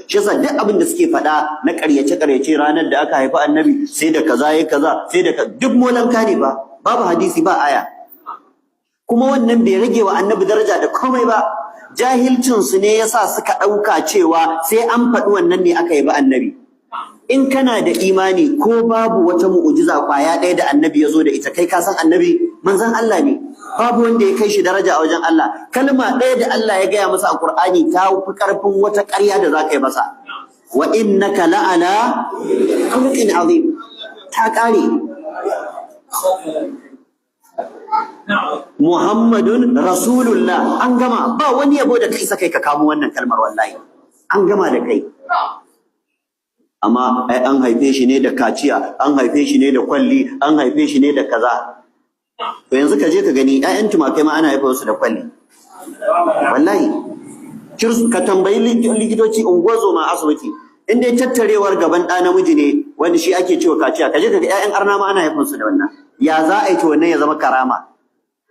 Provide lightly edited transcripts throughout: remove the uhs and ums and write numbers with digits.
Shi yasa duk abin da suke faɗa na ƙaryace ƙaryace, ranar da aka haifi Annabi sai da kaza ya kaza, sai da duk molanka ne ba, babu hadisi ba aya. Kuma wannan bai rage wa Annabi daraja da komai ba. Jahilcin su ne yasa suka ɗauka cewa sai an faɗi wannan ne aka yabi Annabi. In kana da imani, ko babu wata mu'ujiza kwaya ɗaya da Annabi ya zo da ita, kai ka san Annabi manzon Allah ne, babu wanda ya kai shi daraja a wajen Allah. Kalma ɗaya da Allah ya gaya masa a Qur'ani ta fi ƙarfin wata ƙarya da za ka yi masa: "Wa innaka la'ala khuluqin azim." Ta ƙare. Muhammadun Rasulullah, an gama. Ba wani yabo da kai kai ka kamo wannan kalmar, wallahi an gama da kai. Amma ai an haife shi ne da kaciya, an haife shi ne da kwalli, an haife shi ne da kaza. To yanzu ka je ka gani, ƴaƴan tumakai ma ana haifar su da kwalli, wallahi. Ka tambayi likitoci, ungozoma asibiti, in dai tattarewar gaban ɗa namiji ne wanda shi ake cewa kaciya, ka je ka ga ƴaƴan arna ma ana haifar su da wannan. Ya za a yi to wannan ya zama karama?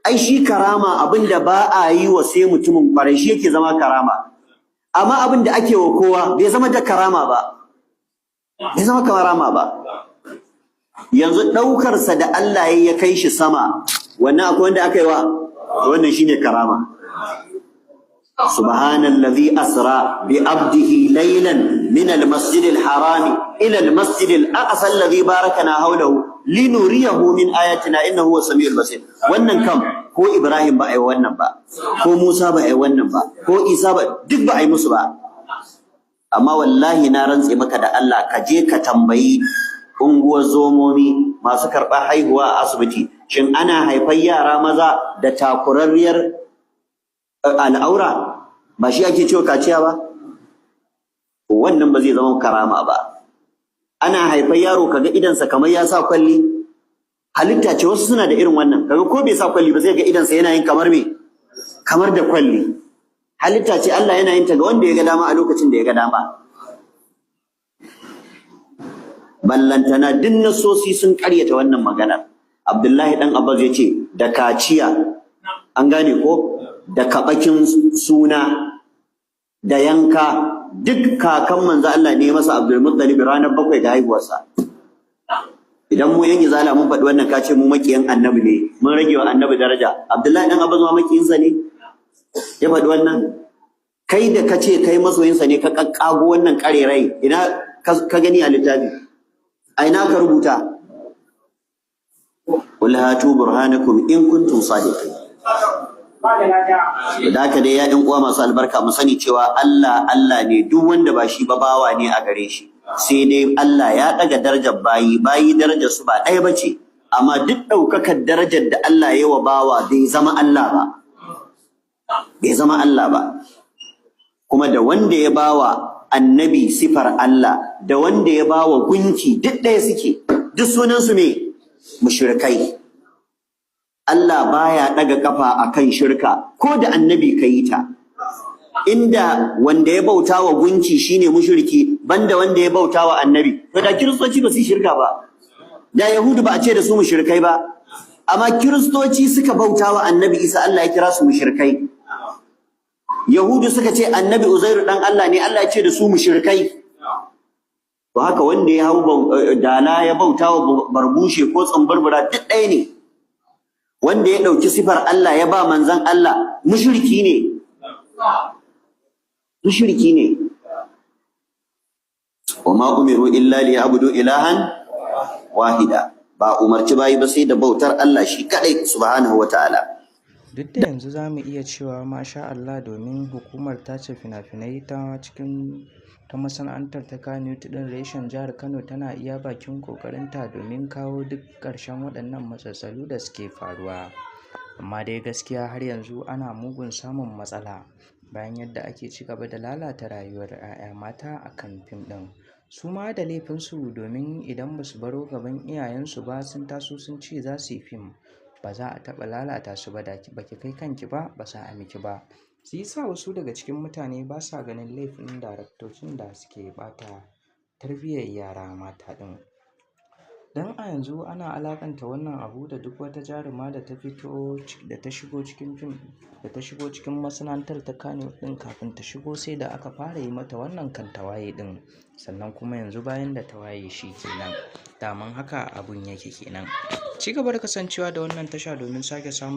Ai shi karama, abin da ba a yi wa sai mutumin kwarai, shi yake zama karama. Amma abin da ake wa kowa bai zama da karama ba, bai zama karama ba. Yanzu ɗaukarsa da Allah ya kai shi sama, wannan akwai wanda aka yi wa wannan? Shine karama. Subhanallazi asra bi abdihi laylan min al-masjid al-haram ila al-masjid al-aqsa alladhi barakana hawlahu linuriyahu min ayatina, innahu huwas samiul basir. Wannan kam ko Ibrahim ba ai wannan ba, ko Musa ba ai wannan ba, ko Isa ba, duk ba ai musu ba. Amma wallahi na rantse maka da Allah, ka je ka tambayi unguwar zomomi masu karɓar haihuwa a asibiti, shin ana haifar yara maza da takurarriyar al'aura? Ba shi ake cewa kaciya ba? Wannan ba zai zama karama ba. Ana haifar yaro kaga idansa kamar ya sa kwalli, halitta ce, wasu suna da irin wannan. Kaga ko bai sa kwalli ba, sai ga idansa yana yin kamar me, kamar da kwalli. Halitta ce, Allah yana yin ta ga wanda ya ga dama a lokacin da ya ga dama. Ballantana duk nasosi sun karyata wannan maganar. Abdullahi dan Abbas ya ce da kaciya, an gane ko, da kabakin suna da yanka, duk kakan Manzo Allah ne masa Abdul Muttalib ranar 7 ga haihuwarsa. Idan mu yan Izala mun faɗi wannan, ka ce mu makiyan Annabi ne, mun rage wa Annabi daraja. Abdullahi dan Abbas ma makiyinsa ne ya faɗi wannan? Kai da ka ce kai masoyinsa ne, ka kakkago wannan karerai, ina ka gani a littafi? A ina ka rubuta? Qul hatu burhanakum in kuntum sadiqin. Da haka dai, ya ɗan uwa masu albarka, mu sani cewa Allah Allah ne, duk wanda ba shi ba bawa ne a gare shi. Sai dai Allah ya ɗaga darajar bayi, bayi darajar su ba ɗaya bace, amma duk ɗaukakar darajar da Allah ya wa bawa, bai zama Allah ba, bai zama Allah ba. Kuma da wanda ya bawa Annabi sifar Allah da wanda ya bawa gunki, duk ɗaya suke, duk sunan su me? Mushrikai. Allah baya ɗaga kafa akan shirka, ko da Annabi ka yi ta. Inda wanda ya bauta wa gunki shine mushriki banda wanda ya bauta wa Annabi, to da Kiristoci ba su shirka ba, da Yahudu ba a ce da su mushrikai ba. Amma Kiristoci suka bauta wa Annabi Isa, Allah ya kira su mushrikai. Yahudu suka ce Annabi Uzairu dan Allah ne, Allah ya ce da su mushrikai. To haka wanda ya hau dala ya bauta wa barbushe ko tsumburbura, duk ɗaya ne. Wanda ya ɗauki sifar Allah ya ba manzon Allah, mushriki ne, mushriki ne. Wa ma umiru illa liya'budu ilahan wahida. Ba umarci bayi ba sai da bautar Allah shi kadai, subhanahu wataala. Duk da yanzu za mu iya cewa masha Allah, domin hukumar tace fina-finai ta cikin ta masana'antar ta Kannywood ɗin reshen jihar Kano tana iya bakin ƙoƙarinta domin kawo duk ƙarshen waɗannan matsaltsalu da suke faruwa. Amma dai gaskiya har yanzu ana mugun samun matsala bayan yadda ake ci gaba da lalata rayuwar 'ya'ya mata a kan fim ɗin. Su ma da laifinsu, domin idan ba su baro gaban iyayensu ba sun taso sun ce za su yi fim, ba za a taɓa lalata su ba. Da ba ki kai kanki ba, ba za a miki ba. Shi yasa wasu daga cikin mutane ba sa ganin laifin daraktocin da suke ɓata tarbiyyar yara mata ɗin. Don a yanzu ana alaƙanta wannan abu da duk wata jaruma da ta fito da ta shigo cikin fim da ta shigo cikin masana'antar ta Kannywood ɗin, kafin ta shigo sai da aka fara yi mata wannan kan tawaye ɗin, sannan kuma yanzu bayan da ta waye shi kenan. Daman haka abun yake kenan. Ci gaba da kasancewa da wannan tasha domin sake samun.